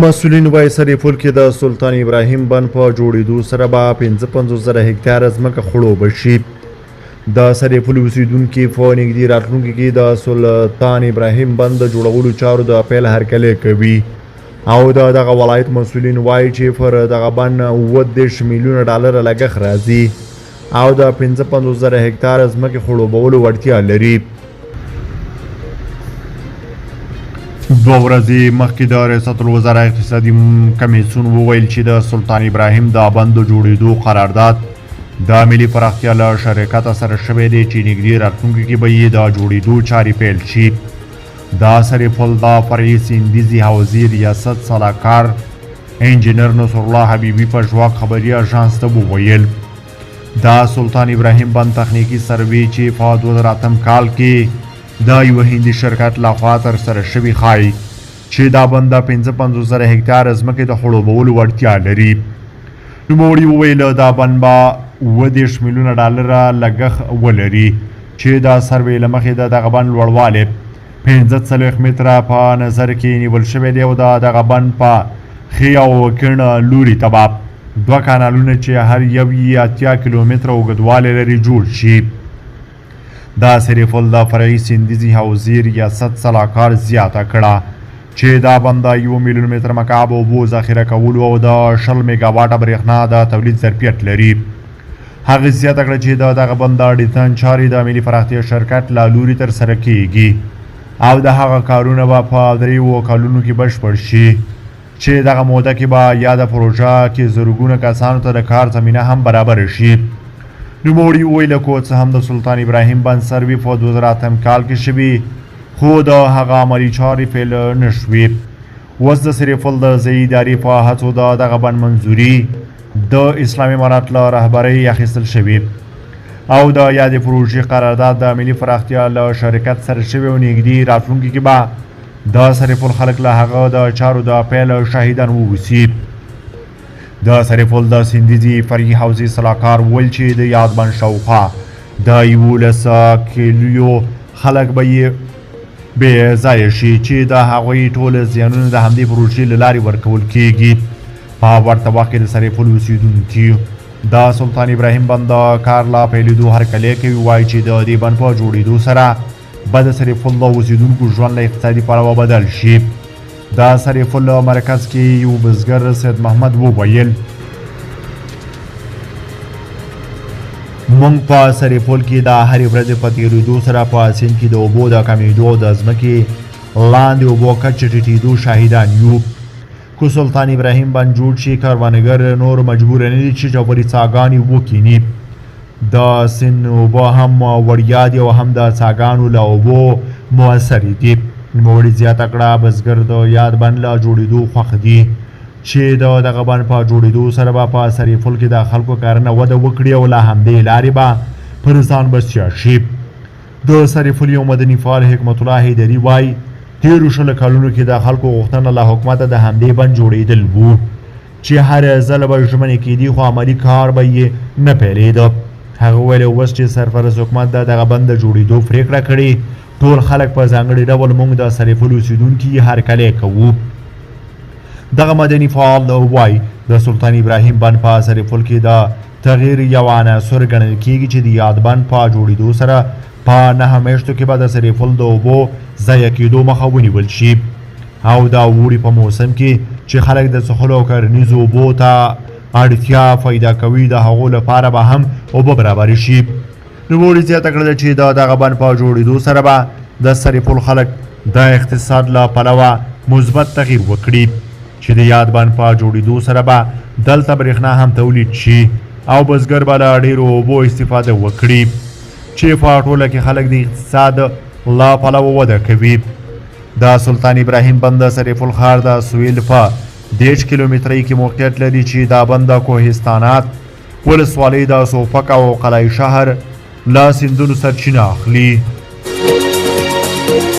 مسؤلین وایي سرپل کې د سلطان ابراهیم بند په جوړېدو سره به 55 زره هکتاره ځمکه خړوبه شي. د سرپل اوسېدونکي په نږدې راتلونکي کې د سلطان ابراهیم بند د جوړولو چارو د پیل هرکلی کوي او د دغه ولایت مسؤلین وایي چې پر دغه بند 37 میلیونه ډالر لګښت راځي او د 55 زره هکتاره ځمکې خړوبولو وړتیا لري. دوه ورځې مخکې د ریاست الوزرا اقتصادي کمیسیون وویل چې د سلطان ابراهیم د بند د جوړېدو قرارداد د ملي پراختیا له شرکت سره شوی دی چې نږدې راتلونکي کې به یې د جوړېدو چارې پیل شي. د سرپل د فرعي سیندیزې حوزې ریاست سلاکار انجینر نصرالله حبیبي پژواک خبري اژانس ته وویل، د سلطان ابراهیم بند تخنیکي سروې چې په 2008 کال کې د یوه هندي شرکت لخوا ترسره شوې ښایي چې دا بند د 55 زره هکتاره ځمکې د خړوبولو وړتیا لري. نوموړي وویل، دا بند به 37 میلیونه ډالره لګښت ولري چې د سروې له مخې د دغه بند لوړوالی 45 متره په نظر کې نیول شوی دی او د دغه بند په ښي او کیڼ لوري ته به دوه کانالونه چې هر یو یې 80 کیلومتره اوږدوالی لري جوړ شي. د سرپل د فرعي سیندیزې حوزې ریاست سلاکار زیاته کړه چې دا بند د 1 میلیون متر مکعب اوبو ذخیره کولو او د 20 میګاواټه برېښنا د تولید ظرفیت لري. هغه زیاته کړه چې د دغه بند د ډیزاین چارې د ملي پراختیا شرکت له لوري ترسره کیږي او د هغه کارونه به په 3 کلونو کې بشپړ شي چې دغه موده کې به یاده پروژه کې زرګونه کسانو ته د کار زمینه هم برابره شي. نوموړي وویل، که څه هم د سلطان ابراهیم بند سروې په 2008 کال کې شوې، خو د هغه عملي چارې پیل نه شوې. اوس د سرپل د ځایي ادارې په هڅو د دغه بند منظوري د اسلامي امارت له رهبرۍ اخیستل شوې او د یادې پروژې قرارداد د ملي پراختیا له شرکت سره شوی او نږدې راتلونکي کې به د سرپل خلک له هغه د چارو د پیل شاهدان واوسي. د سرپل د سیندیزې فرعي حوزې سلاکار وویل چې د یاد بند شاوخوا د 11 کلیو خلک به یې بې ځایه شي چې د هغوی ټول زیانونه د همدې پروژې له لارې ورکول کیږي. په ورته وخت کې د سرپل اوسېدونکي د سلطان ابراهیم بند د کار له پیلېدو هرکلی کوي، وایي چې د دې بند په جوړېدو سره به د سرپل د اوسېدونکو ژوند له اقتصادي پلوه بدل شي. د سرپل مرکز کې یو بزګر سید محمد وویل، موږ په سرپل کې د هرې ورځې په تېرېدو سره په سیند کې د اوبو د کمېدو او د ځمکې لاندې اوبو کچې ټیټېدو شاهدان یو. که سلطان ابراهیم بند جوړ شي، کروندګر نور مجبور نه دي چې ژورې څاګانې وکیني. د سیند اوبه هم وړیا دي او هم د څاګانو له اوبو موثرې دي. نوموړي زیاته کړه، بزګر د یاد بند له جوړېدو خوښ دي چې د دغه بند په جوړېدو سره به په سرپل کې د خلکو کرنه وده وکړي او له همدې لارې به پر ځان بسیا شي. د سرپل یو مدني فعال حکمت الله حیدري وایي، تېرو 20 کلونو کې د خلکو غوښتنه له حکومته د همدې بند جوړېدل وو چې هر ځل به ژمنې کېدې خو عملي کار به یې نه پیلېده. هغه وویل، اوس چې سرپرست حکومت د دغه بند د جوړېدو پرېکړه کړې، ټول خلک په ځانګړي ډول موږ د سرپل اوسېدونکي یې هرکلی کوو. دغه مدني فعال وایي، د سلطان ابراهیم بند په سرپل کې د تغییر یو عنصر ګڼل کیږي چې د یاد بند په جوړېدو سره په 9 میاشتو کې به د سرپل د اوبو ضایع کېدو مخه ونیول شي او د اوړي په موسم کې چې خلک د څښلو او کرنیزو اوبو ته اړتیا پیدا کوي، د هغو لپاره به هم اوبه برابرې شي. نوموړي زیاته کړله چې د دغه بند په جوړېدو سره به د سرپل خلک د اقتصاد له پلوه مثبت تغییر وکړي چې د یاد بند په جوړېدو سره به دلته برېښنا هم تولید شي او بزګر به له ډېرو اوبو استفاده وکړي چې په ټوله کې خلک د اقتصاد له پلوه وده کوي. د سلطان ابراهیم بند د سرپل ښار د سویل په 30 کیلومترۍ کې موقعیت لري چې دا بند د کوهستانات ولسوالۍ د سوفک او قلعه شهر له سیندونو سرچینه اخلي.